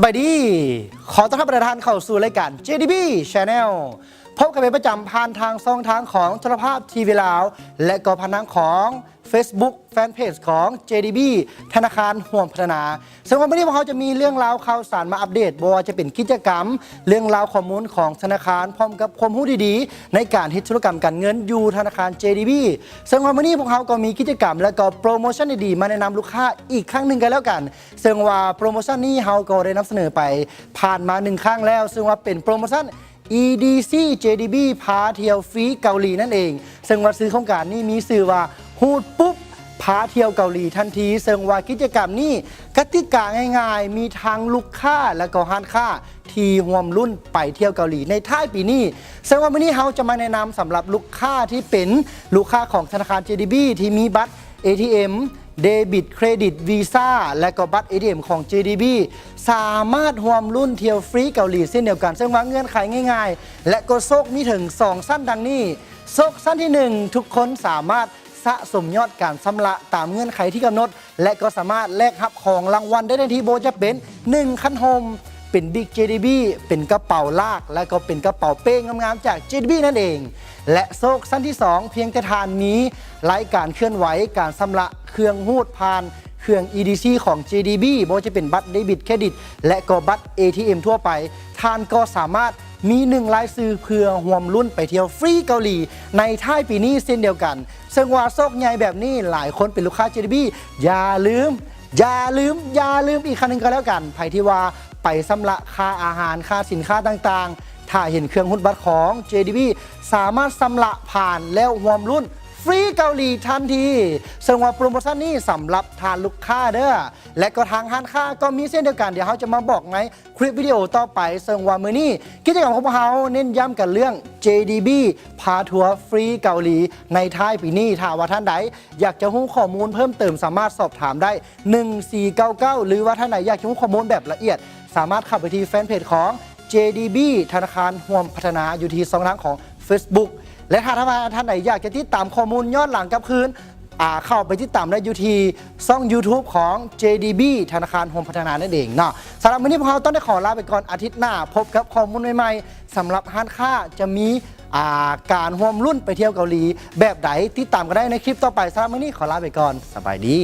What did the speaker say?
ສະບາຍດີ ຂໍຕ້ອນຮັບທ່ານເຂົ້າສູ່ລາຍການ ເຈດີບີ Channel ພົບກັນເປັນປະຈຳຜ່ານທາງຊ່ອງທາງຂອງໂທລະພາບ ທີວີ ລາວ ແລະກໍຜ່ານທາງຂອງ Facebook Fanpage ຂອງ ເຈດີບີ ທະນາຄານຮ່ວມພັດທະນາ. ເຊິ່ງວ່າມື້ນີ້ພວກເຮົາຈະມີເລື່ອງລາວຂ່າວສານມາອັບເດດ ບໍ່ວ່າຈະເປັນກິດຈະກຳ, ເລື່ອງລາວຂໍ້ມູນຂອງທະນາຄານ ພ້ອມກັບຄວາມຮູ້ດີໆໃນການເຮັດທຸລະກຳການເງິນຢູ່ທະນາຄານ ເຈດີບີ. ເຊິ່ງວ່າມື້ນີ້ພວກເຮົາກໍມີກິດຈະກຳ ແລະກໍໂປຣໂມຊັນດີໆມາແນະນຳລູກຄ້າອີກຄັ້ງໜຶ່ງກັນແລ້ວກັນ. ເຊິ່ງວ່າໂປຣໂມຊັນນີ້ເຮົາກໍໄດ້ນຳສະເໜີໄປຜ່ານມາໜຶ່ງຄັ້ງແລ້ວ, ເຊິ່ງວ່າເປັນໂປຣໂມຊັນ ອີ ດີ ຊີ ເຈ ດີ ບີ ພາທ່ຽວຟຣີເກົາຫຼີນັ້ນເອງ. ເຊິ່ງວ່າຊື່ໂຄງການນີ້ມີຊື່ວ່າ ຮູດປຸບ ພາທ່ຽວເກົາຫຼີທັນທີ. ເຊິ່ງວ່າກິດຈະກຳນີ້ ກະຕິກາງ່າຍໆ ມີທັງລູກຄ້າ ແລະກໍຮ້ານຄ້າທີ່ຮ່ວມລຸ້ນໄປທ່ຽວເກົາຫຼີໃນທ້າຍປີນີ້. ເຊິ່ງວ່າມື້ນີ້ເຮົາຈະມາແນະນຳສຳລັບລູກຄ້າທີ່ເປັນລູກຄ້າຂອງທະນາຄານ ເຈ ດີ ບີ ທີ່ມີບັດ ເອ ທີ ເອັມ ເດບິດ ເຄຣດິດ ວີຊາ ແລະກໍບັດ ເອ ທີ ເອັມ ຂອງ ເຈ ດີ ບີ ສາມາດຮ່ວມລຸ້ນທ່ຽວຟຣີເກົາຫຼີເຊັ່ນດຽວກັນ. ເຊິ່ງວ່າເງື່ອນໄຂງ່າຍໆ ແລະກໍໂຊກມີເຖິງສອງຊັ້ນດັ່ງນີ້. ໂຊກຊັ້ນທີໜຶ່ງ ທຸກຄົນສາມາດສະສົມຍອດການຊຳລະຕາມເງື່ອນໄຂທີ່ກຳນົດ ແລະກໍສາມາດແລກຮັບຂອງລາງວັນໄດ້ທັນທີ ບໍ່ວ່າຈະເປັນໜຶ່ງຄັນຮົ່ມ, ເປັນບິກ ເຈ ດີ ບີ ເປັນກະເປົາລາກ ແລະກໍເປັນກະເປົາເປ້ງາມໆຈາກ ເຈ ດີ ບີ ນັ້ນເອງ. ແລະໂຊກຊັ້ນທີສອງ ພຽງແຕ່ທ່ານມີລາຍການເຄື່ອນໄຫວການຊຳລະເຄື່ອງຮູດຜ່ານເຄື່ອງ ອີ ດີ ຊີ ຂອງ ເຈ ດີ ບີ ບໍ່ວ່າຈະເປັນບັດເດບິດ ເຄຣດິດ ແລະກໍບັດ ເອ ທີ ເອັມ ທົ່ວໄປ, ທ່ານກໍສາມາດມີໜຶ່ງລາຍຊື່ເພື່ອຮ່ວມລຸ້ນໄປທ່ຽວຟຣີເກົາຫຼີໃນທ້າຍປີນີ້ເຊັ່ນດຽວກັນ. ເຊິ່ງວ່າໂຊກໃຫຍ່ແບບນີ້ ຫຼາຍຄົນເປັນລູກຄ້າ ເຈ ດີ ບີ ຢ່າລືມ ຢ່າລືມ ຢ່າລືມອີກຄັ້ງໜຶ່ງກໍແລ້ວກັນ, ໃຜທີ່ວ່າໄປຊຳລະຄ່າອາຫານ ຄ່າສິນຄ້າຕ່າງໆ ຖ້າເຫັນເຄື່ອງຮູດບັດຂອງ ເຈ ດີ ບີ ສາມາດຊຳລະຜ່ານແລ້ວຮ່ວມລຸ້ນຟຣີເກົາຫຼີທັນທີ. ເຊິ່ງວ່າໂປຣໂມຊັນນີ້ສຳລັບທ່ານລູກຄ້າເດີ້ ແລະກໍທາງຮ້ານຄ້າກໍມີເຊັ່ນດຽວກັນ. ດຽວເຮົາຈະມາບອກໃນຄລິບວິດີໂອຕໍ່ໄປ. ເຊິ່ງວ່າມື້ນີ້ກິດຈະກຳຂອງພວກເຮົາເນັ້ນຢ້ຳກັນເລື່ອງ ເຈ ດີ ບີ ພາທົວຟຣີເກົາຫຼີໃນທ້າຍປີນີ້. ຖ້າວ່າທ່ານໃດຢາກຈະຮູ້ຂໍ້ມູນເພີ່ມເຕີມ ສາມາດສອບຖາມໄດ້ ໜຶ່ງສີ່ເກົ້າເກົ້າ ຫຼືວ່າທ່ານໃດຢາກຈະຮູ້ຂໍ້ມູນແບບລະອຽດ ສາມາດເຂົ້າໄປທີ່ແຟນເພຈຂອງ ເຈ ດີ ບີ ທະນາຄານຮ່ວມພັດທະນາ ຢູ່ທີ່ຊ່ອງທາງຂອງ Facebook ແລະ ຖ້າວ່າທ່ານໃດຢາກຈະຕິດຕາມຂໍ້ມູນຍ້ອນຫຼັງກັບຄືນ ອາ ເຂົ້າໄປຕິດຕາມໄດ້ຢູ່ທີ່ຊ່ອງ YouTube ຂອງ ເຈ ດີ ບີ ທະນາຄານຮ່ວມພັດທະນານັ້ນເອງເນາະ. ສຳລັບມື້ນີ້ພວກເຮົາຕ້ອງໄດ້ຂໍລາໄປກ່ອນ. ອາທິດໜ້າພົບກັບຂໍ້ມູນໃໝ່ໆ ສຳລັບຮ້ານຄ້າຈະມີ ອາ ການຮ່ວມລຸ້ນໄປທ່ຽວເກົາຫຼີແບບໃດ ຕິດຕາມກັນໄດ້ໃນຄລິບຕໍ່ໄປ. ສຳລັບມື້ນີ້ຂໍລາໄປກ່ອນ. ສະບາຍດີ.